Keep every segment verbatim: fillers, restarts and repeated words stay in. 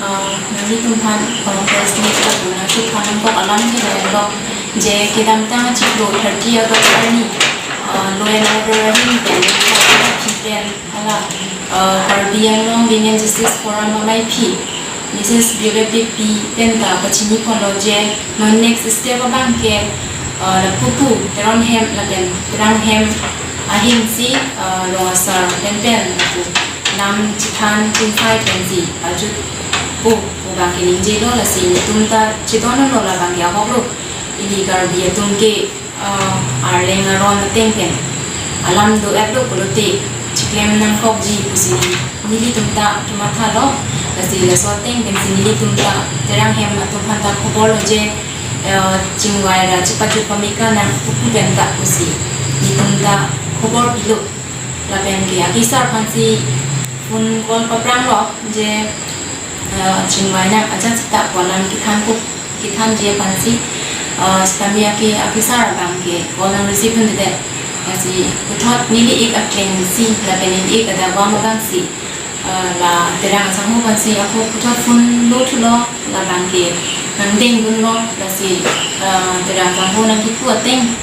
Ah, nanglitumphan, ah, press meet lapu nangchephan nangkok alam ke lahenlo, je kedamtang achiklo thirty August arni, ah, law and order ahin pen pen hala, ah, Karbi Anglong Women Justice Forum amaiphi Mrs. Biolet Beypi pen ta pachiniponlo je non next step abang ke, ah, lapupu Teron hem lapen Terang hem ahin si, ah, rong asar pen pen lapu nam chethan chingsai pensi ajut po pu abang ke ningjelo, lasi netum ta chedonlo labang ke ahoklo. Ili Karbi atum ke, ah, arleng aron ateng pen alam do-etlo pulote chiklem nangkokji pusi nelitum ta kemathalo. Lasi laso ateng pensi nelitum ta Terang hem atum aphan ta khoborlo je, ah, chingvai ra chepajut pame ka nangpupu pen ta pusi nelitum ta khobor pilo. Lapen ke akesar aphansi phone call papranglo je, ah, chingvai nang ajat seta pu alam kethan ko, kethanji aphansi, ah, sitame ake akesar abang ke call nang receive dundedet. Lasi puthot neli ik akleng si lapen neli ik adavang abang si, ah, la Terang asangho aphansi ako puthot phone lo thulo, labang ke nangdeng dunlo, lasi, ah, Terang asangho nangkipu ateng,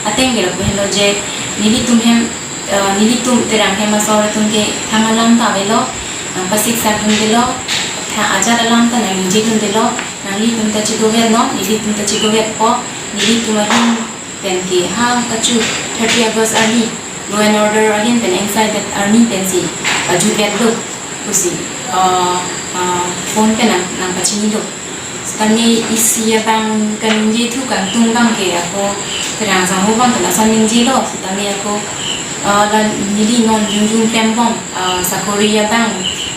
ateng ke lapu henlo je nelitum hem, ah, nelitum Terang hem asor atum ke thang alam ta avelo, nangpasiksak dundelo, tha ajat alam ta nangningje dundelo, nanglitum ta chedovetlo, nelitum ta chedovetpo, nelitum ahin pen ke ha kachu thirty August arni law and order ahin pen engsaidet arni pensi pajutvetlo pusi, ah, ah, phone pen nang, nangpachinilo. Sitame isi abang kaningje thu kangtung abang ke ako Terang asangho abang ke lason ningjelo, sitame ako, ah, la neli non jongjung klembom, ah, sakori abang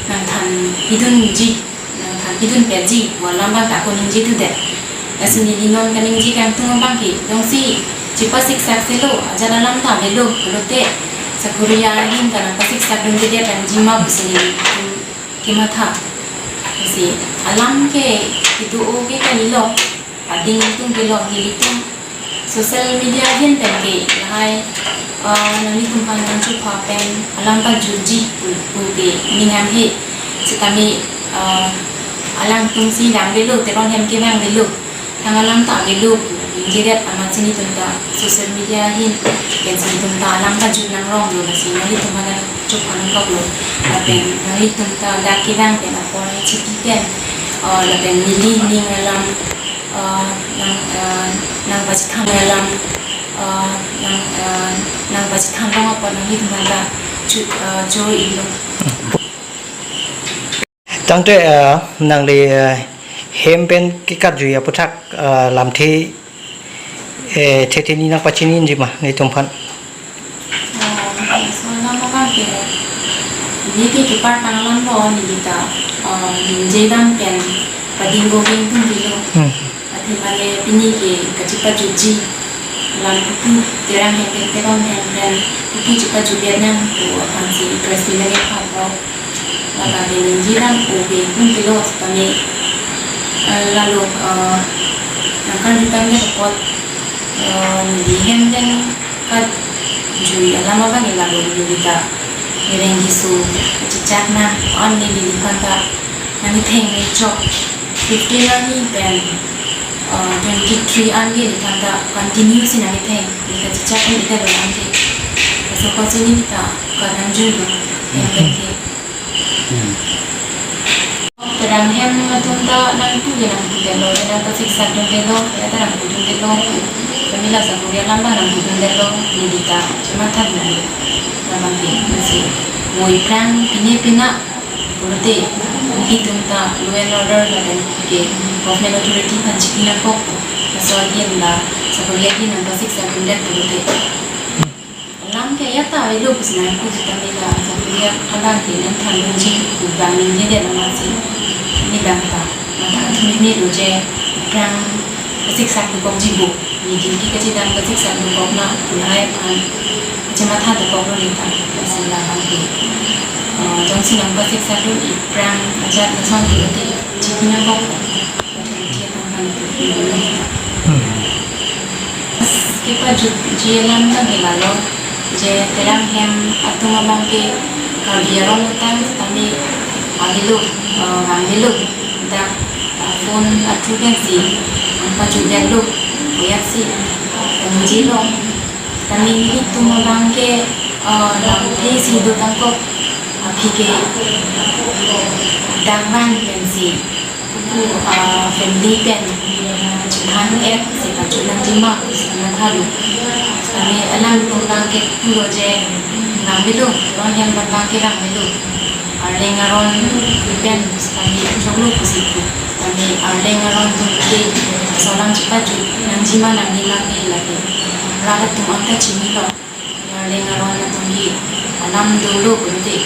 nangthan pidunji, nangthan pidunpetji pu alam abang ta ako ningje thudet. Lasi neli non kaningje kangtung abang ke jongsi chepasiksakselo, ajat alam ta avelo pulote sakori ahin ta nangpasiksak dundedet nangji ma pusi neli kematha. Lasi alam ke kedo-o ke kalilo, ading atum kelo, nelitum social media ahin pen ke lahai, ah, nanglitum aphan nangchepha pen alam pajutji pu, pu ke ning an he. Sitame, ah, alangtum si vangvelo, Teron hem ke vangvelo, thang alam ta avelo pu ningjedet amatsi nelitum ta social media ahin pensi nelitum ta alam pajut nangronglo, lasi nanglitum aphan nangchepha nangkoklo. Lapen nanglitum ta dak kevang pen apor chipi pen, ah, lapen neli ning alam, ah, nang, ah, nangpachethan alam, ah, nang, ah, nangpachethan long apot nanglitum aphan ta chu, ah, choro-ilo. Tangte, ah, nangli, ah, hem pen kekarjui aputhak, ah, lamthe, eh, thethe ni nangpachininji ma nelitum aphan? Ah, laso alam abang ke, neli ke kepar tang alamlo, neli ta, ah, ningje dam pen pading bogeng tum pilo. Hmm. Athema le pini ke kachepajutji alam pupu Terang hem pen, Teron hem pen pupu chepajut nang pu aphansi press meet nangkephanlo. Labang ke ningje dam o ke tum pilo sitame, eh, lalo, eh, nangkarju tangdet apot, eh, neli hem pen kajui alam abang ke lalo neli ta nereng keso kachechak nang, an neli neliphan ta nangketheng me chok. Fifteen arni pen, uh, twenty-three an ke neliphan ta continue si nangketheng, neli kachechak neli ta dolang ke. Laso apotsi neli ta kanangjuilo, hem pen ke. Hmm. Terang hem atum ta nangpu ke nangpudetlo, nangpasiksak dundetlo, ya ta nangpudundetlo. Kami la sakori alam abang nangpudundetlo, neli ta chematha dunlo. Labang ke, lasi mo iphrang pine pina pulote, nelitum ta law and order lapen ke government authority aphan chiki nangkok, laso ahin la sakori ahin nangpasiksak dundet pulote. Alam ke ya ta avelo pusi nangpu sitame la sakori alam ke nangthan dunji pu abang ningjedet amatsi neli abang ta matha thumeme do je iphrang pasiksak dokokji bo. Neli ke kachedam pasiksak dokok ma pu lahai aphan chematha dokoklo neli ta. Lasi labang ke, eh, jongsi nangpasiksak dun iphrang ajat lason pulote chiki nangkok. Hmm. Kepajutji alam ta ke lalo, je Terang hem atum abang ke Karbi arong atang tame avelo, eh, vangvelo. Dak, ah, phone a-through pensi nangpajutdetlo, koyatsi nangji long. Kami nelitum abang ke, ah, lamthe si dotangkok, aphi ke dak van pensi, ah, family pen chinghan-et si kachun nangjima pusi nangthalo. Kami alangtum abang ke pulo je, nang melo, ron hem abang ke nang melo. Arleng aron pen kami choklo pusi pu. Kami arleng aron atum ke aso alam chepajut nangjima nangjima ke lake. Rat atum anta chinilo. Arleng aron atum ke alam dolo pulote.